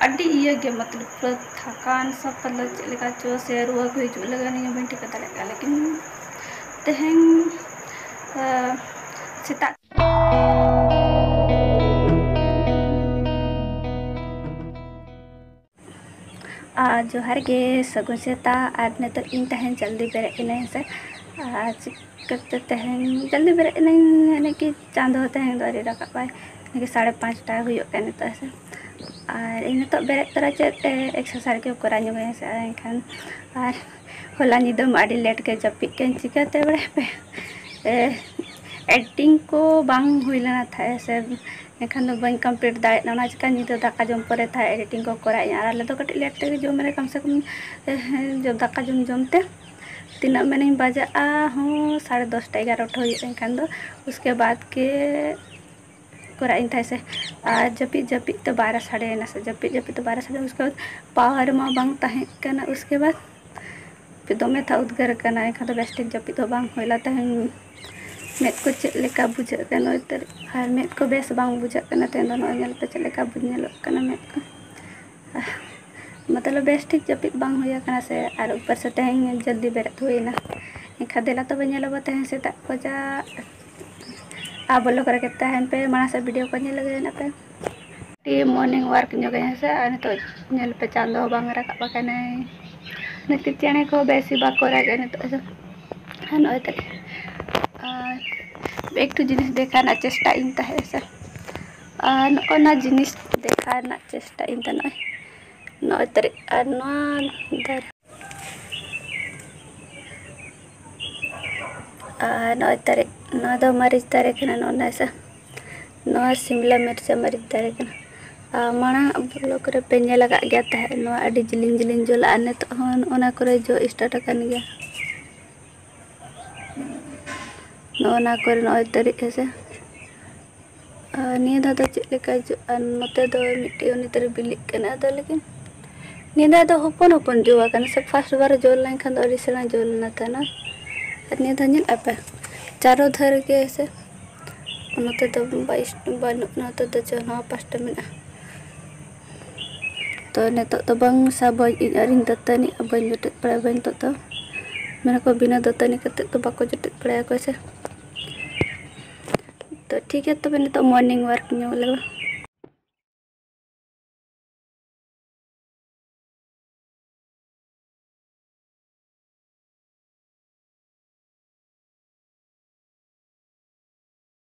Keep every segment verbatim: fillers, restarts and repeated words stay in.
ᱟᱹᱰᱤ ᱤᱭᱟᱹ ᱜᱮ, ᱢᱚᱛᱞᱚᱵ ᱯᱩᱨᱟᱹ ᱛᱷᱟᱠᱟᱱ ᱥᱟ ᱯᱟᱞᱮ ᱪᱮᱫ ᱞᱮᱠᱟ ᱪᱚ ᱥᱮ ᱨᱩᱣᱟᱹ ᱠᱚ ᱦᱤᱡᱩᱜ ᱞᱟᱹᱜᱤᱫ, ᱱᱤᱭᱟᱹ ᱵᱟᱹᱧ ᱴᱷᱤᱠᱟᱹ ᱫᱟᱲᱮᱭᱟᱜ ᱠᱟᱱᱟ᱾ ᱞᱮᱠᱤᱱ ᱛᱮᱦᱮᱧ, ᱟ, ᱥᱮᱛᱟᱜ ᱟᱨ ᱡᱚᱦᱟᱨ ᱜᱮ, ᱥᱟᱹᱜᱩᱱ ᱥᱮᱛᱟᱜ᱾ ᱟᱨ ᱱᱤᱛᱚᱜ ᱤᱧ ᱛᱟᱦᱮᱸᱧ ᱡᱚᱞᱫᱤ ᱵᱮᱨᱮᱫ ᱮᱱᱟᱹᱧ ᱦᱮᱸᱥᱮ, ᱟᱨ ᱪᱤᱠᱟᱹᱛᱮ ᱛᱮᱦᱮᱧ ᱡᱚᱞᱫᱤ ᱵᱮᱨᱮᱫ ᱮᱱᱟᱹᱧ, ᱢᱟᱱᱮ ᱠᱤ ᱪᱟᱸᱫᱚ ᱦᱚᱸ ᱛᱮᱦᱮᱧ ᱫᱚ ᱟᱹᱣᱨᱤ ᱨᱟᱠᱟᱵ ᱟᱭ, ᱢᱟᱱᱮ ᱠᱤ ᱥᱟᱲᱮ ᱯᱟᱸᱪᱴᱟ ᱦᱩᱭᱩᱜ ᱠᱟᱱᱟ ᱱᱤᱛᱚᱜ ᱦᱮᱸᱥᱮ᱾ ᱟᱨ ᱤᱧ ᱱᱤᱛᱚᱜ ᱵᱮᱨᱮᱫ ᱛᱚᱨᱟ ᱪᱮᱫ ᱮᱠᱥᱟᱨᱥᱟᱭᱤᱡᱽ ᱠᱚ ᱠᱚᱨᱟᱣ ᱧᱚᱜᱟᱹᱧ ᱦᱮᱸᱥᱮ, ᱮᱱᱠᱷᱟᱱ ᱟᱨ ᱦᱚᱞᱟ ᱧᱤᱫᱟᱹ ᱢᱟ ᱟᱹᱰᱤ ᱞᱮᱴ ᱜᱮ ᱡᱟᱹᱯᱤᱫ ᱠᱮᱫᱟᱹᱧ, ᱪᱤᱠᱟᱹᱛᱮ ᱵᱟᱲᱟᱭ ᱯᱮ, ᱮ, ᱮᱰᱤᱴᱤᱝ ᱠᱚ ᱵᱟᱝ ᱦᱩᱭ ᱞᱮᱱᱟ ᱛᱟᱦᱮᱸᱫ ᱥᱮ, ᱮᱱᱠᱷᱟᱱ ᱫᱚ ᱵᱟᱹᱧ ᱠᱚᱢᱯᱞᱤᱴ ᱫᱟᱲᱮᱭᱟᱜ ᱠᱟᱱᱟ᱾ ᱚᱱᱟ ᱪᱤᱠᱟ ᱧᱤᱫᱟᱹ ᱫᱟᱠᱟ ᱡᱚᱢ ᱯᱚᱨᱮ ᱛᱟᱦᱮᱸᱫ ᱮᱰᱤᱴᱤᱝ ᱠᱚ ᱠᱚᱨᱟᱣᱮᱫᱼᱟ, ᱟᱨ ᱟᱞᱮ ᱫᱚ ᱠᱟᱹᱴᱤᱡ ᱞᱮᱴ ᱛᱮᱜᱮ ᱡᱚᱢ ᱨᱮ ᱠᱟᱢ ᱥᱮ ᱠᱟᱢ, ᱮ, ᱦᱮᱸ, ᱡᱚ-, ᱫᱟᱠᱟ ᱡᱚᱢ ᱡᱚᱢ ᱛᱮ ᱛᱤᱱᱟᱹᱜ ᱢᱮᱱᱤᱧ ᱵᱟᱡᱟᱜᱼᱟ ᱦᱚᱸ ᱥᱟᱲᱮ ᱫᱚᱥᱴᱟ ᱮᱜᱟᱨᱚᱴᱟ ᱦᱩᱭᱩᱜᱼᱟ, ᱮᱱᱠᱷᱟᱱ ᱫᱚ ᱩᱥᱠᱮ ᱵᱟᱫᱽ ᱜᱮ ᱠᱚᱨᱟᱣ ᱤᱧ ᱛᱟᱦᱮᱸ ᱥᱮ᱾ ᱟᱨ ᱡᱟᱹᱯᱤᱫ ᱡᱟᱹᱯᱤᱫ ᱛᱮ ᱵᱟᱨᱚ ᱥᱟᱰᱮᱭᱮᱱᱟ ᱥᱮ, ᱡᱟᱹᱯᱤᱫ ᱡᱟᱹᱯᱤᱫ ᱛᱮ ᱵᱟᱨᱚ ᱥᱟᱰᱮ, ᱩᱥᱠᱮ ᱵᱟᱫᱽ ᱯᱟᱣᱟᱨ ᱢᱟ ᱵᱟᱝ ᱛᱟᱦᱮᱸ ᱠᱟᱱᱟ᱾ ᱩᱥᱠᱮ ᱵᱟᱫᱽ ᱫᱚᱢᱮ ᱛᱷᱟ ᱩᱫᱽᱜᱟᱹᱨ ᱠᱟᱱᱟ, ᱮᱱᱠᱷᱟᱱ ᱫᱚ ᱵᱮᱥ ᱴᱷᱤᱠ ᱡᱟᱹᱯᱤᱫ ᱦᱚᱸ ᱵᱟᱝ ᱦᱩᱭ ᱞᱮᱱᱟ᱾ ᱛᱮᱦᱮᱧ ᱢᱮᱫ ᱠᱚ ᱪᱮᱫ ᱞᱮᱠᱟ ᱵᱩᱡᱷᱟᱹᱜ ᱠᱟᱱᱟ ᱩᱛᱟᱹᱨ, ᱟᱨ ᱢᱮᱫ ᱠᱚ ᱵᱮᱥ ᱵᱟᱝ ᱵᱩᱡᱷᱟᱹᱜ ᱠᱟᱱᱟ᱾ ᱛᱮᱦᱮᱧ ᱫᱚ ᱱᱚᱜᱼᱚᱭ ᱧᱮᱞ ᱯᱮ ᱪᱮᱫ ᱞᱮᱠᱟ ᱧᱮᱞᱚᱜ ᱠᱟᱱᱟ ᱢᱮᱫ ᱠᱚ᱾ ᱢᱚᱛᱞᱚᱵ ᱵᱮᱥ ᱴᱷᱤᱠ ᱡᱟᱹᱯᱤᱫ ᱵᱟᱝ ᱦᱩᱭ ᱟᱠᱟᱱᱟ ᱥᱮ, ᱟᱨ ᱩᱯᱚᱨ ᱥᱮ ᱛᱮᱦᱮᱧ ᱡᱚᱞᱫᱤ ᱵᱮᱨᱮᱫ ᱦᱩᱭᱱᱟ᱾ ᱮᱱᱠᱷᱟᱱ ᱫᱮᱞᱟ ᱛᱚᱵᱮ ᱧᱮᱞ ᱟᱵᱚ ᱛᱮᱦᱮᱧ ᱥᱮᱛᱟᱜ ᱠᱷᱚᱡᱟᱜ᱾ ᱟᱨ ᱵᱚᱞᱚ ᱠᱚᱨᱮ ᱜᱮ ᱛᱟᱦᱮᱱ ᱯᱮ, ᱢᱟᱲᱟᱝ ᱥᱮᱫ ᱵᱷᱤᱰᱤᱭᱳ ᱠᱚ ᱧᱮᱞ ᱞᱟᱹᱜᱤᱫ ᱦᱮᱱᱟᱜ ᱯᱮ᱾ ᱴᱤ ᱢᱚᱨᱱᱤᱝ ᱣᱟᱠ ᱧᱚᱜᱟᱹᱧ ᱦᱮᱸ ᱥᱮ, ᱟᱨ ᱱᱤᱛᱚᱜ ᱧᱮᱞ ᱯᱮ ᱪᱟᱸᱫᱚ ᱦᱚᱸ ᱵᱟᱝ ᱨᱟᱠᱟᱵ ᱟᱠᱟᱱᱟᱭ᱾ ᱱᱤᱛᱚᱜ ᱪᱮᱬᱮ ᱠᱚᱦᱚᱸ ᱵᱮᱥ ᱜᱮ ᱵᱟᱠᱚ ᱨᱟᱜᱮᱫᱼᱟ ᱱᱤᱛᱚᱜ ᱫᱚ᱾ ᱟᱨ ᱱᱚᱜᱼᱚᱭ ᱛᱟᱞᱮ, ᱟᱨ ᱮᱠᱴᱩ ᱡᱤᱱᱤᱥ ᱫᱮᱠᱷᱟᱣ ᱨᱮᱱᱟᱜ ᱪᱮᱥᱴᱟ ᱤᱧ ᱛᱟᱦᱮᱸ ᱥᱮ, ᱟᱨ ᱱᱚᱜᱼᱚ ᱱᱟ ᱡᱤᱱᱤᱥ ᱫᱮᱠᱷᱟᱣ ᱨᱮᱱᱟᱜ ᱪᱮᱥᱴᱟ ᱤᱧ ᱛᱟᱦᱮᱸ ᱱᱚᱜᱼᱚᱭ, ᱱᱚᱜᱼᱚᱭ ᱛᱟᱞᱮ, ᱟᱨ ᱱᱚᱣᱟ ᱫᱟᱨᱮ ᱟᱨ ᱱᱚᱜᱼᱚᱭ ᱫᱟᱨᱮ, ᱱᱚᱣᱟ ᱫᱚ ᱢᱟᱹᱨᱤᱪ ᱫᱟᱨᱮ ᱠᱟᱱᱟ, ᱱᱚᱜᱼᱚ ᱱᱟ ᱥᱟ-, ᱱᱚᱣᱟ ᱥᱤᱢᱞᱟ ᱢᱤᱨᱪᱟ ᱢᱟᱹᱨᱤᱪ ᱫᱟᱨᱮ ᱠᱟᱱᱟ᱾ ᱟᱨ ᱢᱟᱲᱟᱝ ᱟᱜ vlog ᱨᱮ ᱯᱮ ᱧᱮᱞ ᱟᱠᱟᱫ ᱜᱮᱭᱟ ᱛᱟᱦᱮᱸᱫ, ᱱᱚᱣᱟ ᱟᱹᱰᱤ ᱡᱤᱞᱤᱧ ᱡᱤᱞᱤᱧ ᱡᱚ ᱞᱮᱜᱼᱟ, ᱱᱤᱛᱚᱜ ᱦᱚᱸ ᱱᱚᱜᱼᱚ ᱱᱟ ᱠᱚᱨᱮ ᱡᱚ start ᱟᱠᱟᱱ ᱜᱮᱭᱟ᱾ ᱱᱚᱜᱼᱚ ᱱᱟ ᱠᱚᱨᱮ ᱱᱚᱜᱼᱚᱭ ᱛᱟᱹᱨᱤᱡ ᱦᱮᱸ ᱥᱮ᱾ ᱟᱨ ᱱᱤᱭᱟᱹ ᱫᱷᱟᱣ ᱫᱚ ᱪᱮᱫ ᱞᱮᱠᱟ ᱡᱚᱜᱼᱟ? ᱱᱚᱛᱮ ᱫᱚ ᱢᱤᱫᱴᱮᱡ ᱩᱱᱤ ᱛᱟᱹᱨᱤᱡ ᱵᱤᱞᱤᱜ ᱠᱟᱱᱟ, ᱟᱫᱚ ᱞᱮᱠᱤᱱ ᱱᱤᱭᱟᱹ ᱫᱷᱟᱣ ᱫᱚ ᱦᱚᱯᱚᱱ ᱦᱚᱯᱚᱱ ᱡᱚ ᱟᱠᱟᱱᱟ ᱥᱮ, first ᱵᱟᱨ ᱡᱚ ᱞᱮᱱᱠᱷᱟᱱ ᱫᱚ ᱟᱹᱰᱤ ᱥᱮᱬᱟ ᱡᱚ ᱞᱮᱱᱟ ᱛᱟᱦᱮᱱᱟ᱾ ᱟᱨ ᱱᱤᱭᱟᱹ ᱫᱷᱟᱣ ᱧᱮᱞ ᱟᱯᱮ ᱪᱟᱨᱚ ᱫᱷᱟᱨᱮ ᱜᱮ ᱥᱮ, ᱱᱚᱛᱮ ᱫᱚ ᱵᱟᱭᱤᱥ ᱵᱟᱹᱱᱩᱜ, ᱱᱚᱛᱮ ᱫᱚ ᱪᱚ ᱱᱚᱣᱟ ᱯᱟᱥᱴᱟ ᱢᱮᱱᱟᱜᱼᱟ᱾ ᱛᱚ ᱱᱤᱛᱚᱜ ᱫᱚ ᱵᱟᱝ ᱥᱟᱵᱟᱹᱧ ᱤᱧ ᱟᱨᱤᱧ ᱫᱟᱹᱛᱟᱹᱱᱤᱜᱼᱟ, ᱵᱟᱹᱧ ᱡᱚᱴᱮᱫ ᱵᱟᱲᱟᱭᱟ ᱵᱟᱹᱧ ᱱᱤᱛᱚᱜ ᱫᱚ᱾ ᱢᱮᱱᱟ ᱠᱚ ᱵᱤᱱᱟᱹ ᱫᱟᱹᱛᱟᱹᱱᱤ ᱠᱟᱛᱮᱫ ᱫᱚ ᱵᱟᱠᱚ ᱡᱚᱴᱮᱫ ᱵᱟᱲᱟᱭᱟᱠᱚ ᱥᱮ᱾ ᱛᱚ ᱴᱷᱤᱠ ᱜᱮᱭᱟ, ᱛᱚᱵᱮ ᱱᱤᱛᱚᱜ morning walk ᱧᱚᱜ ᱞᱮ᱾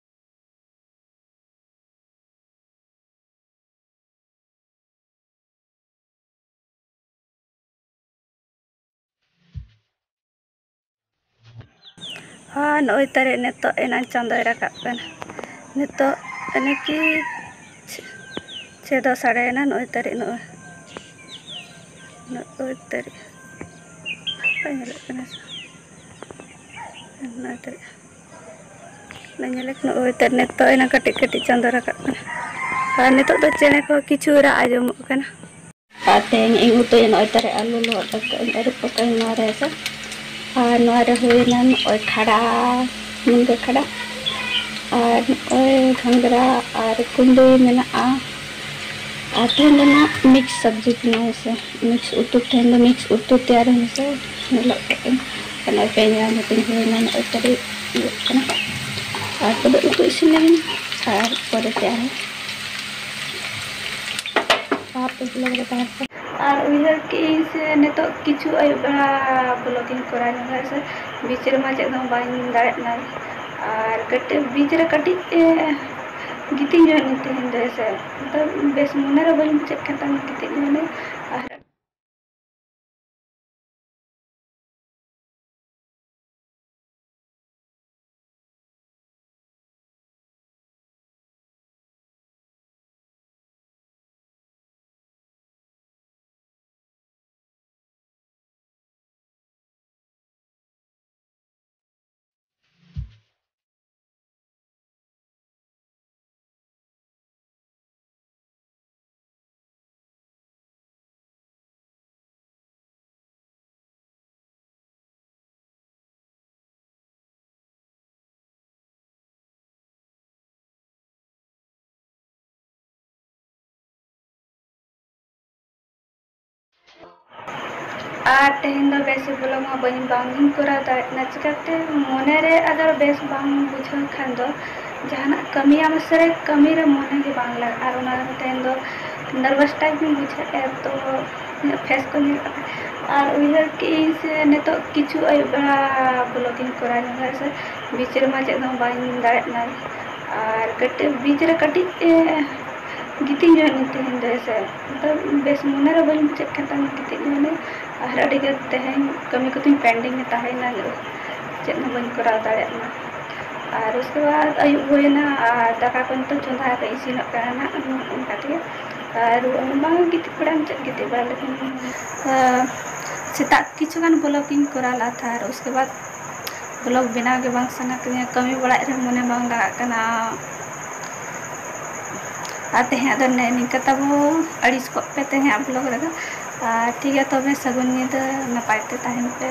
ᱟᱨ ᱱᱚᱜᱼᱚᱭ ᱛᱟᱨᱮ ᱱᱤᱛᱚᱜ ᱮᱱᱟᱝ ᱪᱟᱸᱫᱚᱭ ᱨᱟᱠᱟᱵ ᱠᱟᱱᱟ᱾ ᱱᱤᱛᱚᱜ ᱮᱱᱮ ᱠᱤ ᱪᱷᱮ ᱫᱚ ᱥᱟᱰᱮᱭᱮᱱᱟ᱾ ᱱᱚᱜᱼᱚᱭ ᱛᱟᱨᱮ ᱱᱚᱜᱼᱚᱭ, ᱱᱚᱜᱼᱚᱭ ᱛᱟᱨᱮ ᱵᱟᱭ ᱧᱮᱞᱚᱜ ᱠᱟᱱᱟ ᱥᱮ? ᱱᱚᱜᱼᱚᱭ ᱛᱟᱨᱮ ᱱᱚᱜᱼᱚᱭ ᱛᱟᱨᱮ ᱱᱤᱛᱚᱜ ᱮᱱᱟᱝ ᱠᱟᱹᱴᱤᱡ ᱠᱟᱹᱴᱤᱡ ᱪᱟᱸᱫᱚ ᱨᱟᱠᱟᱵ ᱠᱟᱱᱟ᱾ ᱟᱨ ᱱᱤᱛᱚᱜ ᱫᱚ ᱪᱮᱬᱮ ᱠᱚ ᱠᱤᱪᱷᱩ ᱨᱟᱜ ᱟᱸᱡᱚᱢᱚᱜ ᱠᱟᱱᱟ᱾ ᱟᱨ ᱛᱮᱦᱮᱧ ᱤᱧ ᱩᱛᱩᱭᱟ ᱱᱚᱜᱼᱚᱭ ᱛᱟᱨᱮ ᱟᱹᱞᱩ ᱞᱚᱦᱚᱫ ᱠᱟᱛᱮ ᱤᱧ ᱟᱹᱨᱩᱵ ᱠᱟᱛᱮ ᱱᱚᱣᱟ ᱨᱮ ᱦᱮᱸᱥᱮ᱾ ᱟᱨ ᱱᱚᱣᱟ ᱨᱮ ᱦᱩᱭᱱᱟ ᱱᱚᱜᱼᱚᱭ ᱠᱷᱟᱰᱟ, ᱢᱩᱱᱜᱟᱹ ᱠᱷᱟᱰᱟ, ᱟᱨ ᱱᱚᱜᱼᱚᱭ ᱜᱷᱟᱸᱜᱽᱨᱟ ᱟᱨ ᱠᱩᱸᱫᱽᱨᱤ ᱢᱮᱱᱟᱜᱼᱟ᱾ ᱟᱨ ᱛᱮᱦᱮᱧ ᱫᱚ ᱱᱟᱜ mix ᱥᱚᱵᱽᱡᱤ ᱠᱟᱱᱟ ᱦᱮᱸᱥᱮ, mix ᱩᱛᱩ, ᱛᱮᱦᱮᱧ ᱫᱚ mix ᱩᱛᱩ ᱛᱮᱭᱟᱨ ᱦᱮᱸᱥᱮ᱾ ᱧᱮᱞᱚᱜ ᱠᱟᱱ ᱱᱚᱜᱼᱚᱭ ᱯᱮᱸᱭᱟᱡᱽ ᱦᱟᱹᱴᱤᱧ ᱦᱩᱭᱱᱟ, ᱱᱚᱜᱼᱚᱭ ᱛᱟᱨᱮ ᱤᱭᱟᱹᱜ ᱠᱟᱱᱟ᱾ ᱟᱨ ᱛᱚᱵᱮ ᱩᱛᱩ ᱤᱥᱤᱱ ᱞᱟᱹᱜᱤᱫ ᱟᱨ ᱯᱚᱨᱮ ᱛᱮ ᱟᱨᱦᱚᱸ ᱟᱨ ᱩᱭᱦᱟᱹᱨ ᱠᱮᱜᱼᱟᱹᱧ ᱥᱮ ᱱᱤᱛᱚᱜ ᱠᱤᱪᱷᱩ ᱟᱹᱭᱩᱵ ᱵᱮᱲᱟ vlog ᱤᱧ ᱠᱚᱨᱟᱣ ᱧᱚᱜᱟ ᱥᱮ, ᱵᱤᱪ ᱨᱮᱢᱟ ᱪᱮᱫ ᱦᱚᱸ ᱵᱟᱹᱧ ᱫᱟᱲᱮᱭᱟᱜ ᱠᱟᱱᱟ᱾ ᱟᱨ ᱠᱟᱹᱴᱤᱡ ᱵᱤᱪ ᱨᱮ ᱠᱟᱹᱴᱤᱡ, ᱮ, ᱜᱤᱛᱤᱡ ᱧᱚᱜ ᱮᱱᱟᱹᱧ ᱛᱮᱦᱮᱧ ᱫᱚ ᱦᱮᱸ ᱥᱮ, ᱱᱤᱛᱚᱜ ᱵᱮᱥ ᱢᱚᱱᱮ ᱨᱮ ᱵᱟᱹᱧ ᱵᱩᱡᱷᱟᱹᱣᱮᱫ ᱠᱟᱱ ᱛᱟᱦᱮᱱᱟ ᱜᱤᱛᱤᱡ ᱧᱚᱜ ᱮᱱᱟᱹᱧ᱾ ᱟᱨ ᱟᱨ ᱛᱮᱦᱮᱧ ᱫᱚ ᱵᱮᱥ vlog ᱢᱟ ᱵᱟᱹᱧ, ᱵᱟᱝ ᱤᱧ ᱠᱚᱨᱟᱣ ᱫᱟᱲᱮᱭᱟᱜ ᱠᱟᱱᱟ, ᱪᱤᱠᱟᱹᱛᱮ ᱢᱚᱱᱮ ᱨᱮ ᱟᱜᱟᱨ ᱵᱮᱥ ᱵᱟᱝ ᱵᱩᱡᱷᱟᱹᱣ ᱠᱷᱟᱱ ᱫᱚ ᱡᱟᱦᱟᱱᱟᱜ ᱠᱟᱹᱢᱤᱭᱟᱢ ᱥᱮ ᱠᱟᱹᱢᱤ ᱨᱮ ᱢᱚᱱᱮ ᱜᱮ ᱵᱟᱝ ᱞᱟᱜᱟᱜᱼᱟ᱾ ᱟᱨ ᱚᱱᱟ ᱛᱮᱦᱮᱧ ᱫᱚ nervous type ᱤᱧ ᱵᱩᱡᱷᱟᱹᱣᱮᱫᱼᱟ, ᱛᱚ ᱤᱧᱟᱹᱜ face ᱠᱚ ᱧᱮᱞ ᱠᱟᱛᱮ᱾ ᱟᱨ ᱩᱭᱦᱟᱹᱨ ᱠᱮᱫᱟᱹᱧ ᱥᱮ ᱱᱤᱛᱚᱜ ᱠᱤᱪᱷᱩ ᱟᱹᱭᱩᱵ ᱵᱮᱲᱟ vlog ᱤᱧ ᱠᱚᱨᱟᱣ ᱧᱚᱜᱟ, ᱥᱮ ᱵᱤᱪ ᱨᱮᱢᱟ ᱪᱮᱫ ᱦᱚᱸ ᱵᱟᱹᱧ ᱫᱟᱲᱮᱭᱟᱜ ᱠᱟᱱᱟ᱾ ᱟᱨ ᱠᱟᱹᱴᱤᱡ ᱵᱤᱪ ᱨᱮ ᱠᱟᱹᱴᱤᱡ, ᱮ, ᱜᱤᱛᱤᱡ ᱧᱚᱜ ᱮᱱᱟᱹᱧ ᱛᱮᱦᱮᱧ ᱫᱚ, ᱦᱮᱸ ᱥᱮ᱾ ᱢᱚᱛᱞᱚᱵ ᱵᱮᱥ ᱢᱚᱱᱮ ᱨᱮ ᱵᱟᱹᱧ ᱵᱩᱡᱷᱟᱹᱣᱮᱫ ᱠᱟᱱ ᱛᱟᱦᱮᱸᱫ ᱜᱤᱛᱤᱡ ᱧᱚᱜ ᱮᱱᱟᱹᱧ᱾ ᱟᱨ ᱟᱹᱰᱤ ᱡᱳᱨ ᱛᱮᱦᱮᱧ ᱠᱟᱹᱢᱤ ᱠᱚᱛᱤᱧ pending ᱮ ᱛᱟᱦᱮᱸᱭᱮᱱᱟ, ᱪᱮᱫ ᱦᱚᱸ ᱵᱟᱹᱧ ᱠᱚᱨᱟᱣ ᱫᱟᱲᱮᱭᱟᱜ ᱠᱟᱱᱟ᱾ ᱟᱨ ᱩᱥᱠᱮ ᱵᱟᱫ ᱟᱹᱭᱩᱵ ᱦᱩᱭᱮᱱᱟ ᱟᱨ ᱫᱟᱠᱟ ᱠᱚ ᱱᱤᱛᱚᱜ ᱪᱚᱸᱫᱟ ᱠᱟᱛᱮ ᱤᱥᱤᱱᱚᱜ ᱠᱟᱱᱟ ᱱᱟᱜ, ᱚᱱᱠᱟ ᱛᱮᱜᱮ᱾ ᱟᱨ ᱨᱩᱣᱟᱹᱜ ᱦᱚᱸ ᱵᱟᱝ, ᱜᱤᱛᱤᱡ ᱵᱟᱲᱟ ᱢᱩᱪᱟᱹᱫ ᱜᱤᱛᱤᱡ ᱵᱟᱲᱟ ᱞᱮᱠᱷᱟᱱ᱾ ᱟᱨ ᱥᱮᱛᱟᱜ ᱠᱤᱪᱷᱩ ᱜᱟᱱ vlog ᱤᱧ ᱠᱚᱨᱟᱣ ᱞᱮᱫ ᱛᱟᱦᱮᱸᱫ, ᱟᱨ ᱩᱥᱠᱮ ᱵᱟᱫ vlog ᱵᱮᱱᱟᱣ ᱜᱮ ᱵᱟᱝ ᱥᱟᱱᱟ ᱠᱟᱹᱧᱟ, ᱠᱟᱹᱢᱤ ᱵᱟᱲᱟᱭ ᱨᱮᱦᱚᱸ ᱢᱚᱱᱮ ᱵᱟᱝ ᱞᱟᱜᱟᱜ ᱠᱟᱱᱟ᱾ ᱟᱨ ᱛᱮᱦᱮᱧᱟᱜ ᱫᱚ ᱱᱮ ᱱᱤᱝᱠᱟᱹ ᱛᱟᱵᱚ, ᱟᱹᱲᱤᱥ ᱠᱚᱜ ᱯᱮ ᱛᱮᱦᱮᱧᱟᱜ vlog ᱨᱮᱫᱚ᱾ ᱟᱨ ᱴᱷᱤᱠ ᱜᱮᱭᱟ ᱛᱚᱵᱮ, ᱥᱟᱹᱜᱩᱱ ᱧᱤᱫᱟᱹ, ᱱᱟᱯᱟᱭ ᱛᱮ ᱛᱟᱦᱮᱱ ᱯᱮ᱾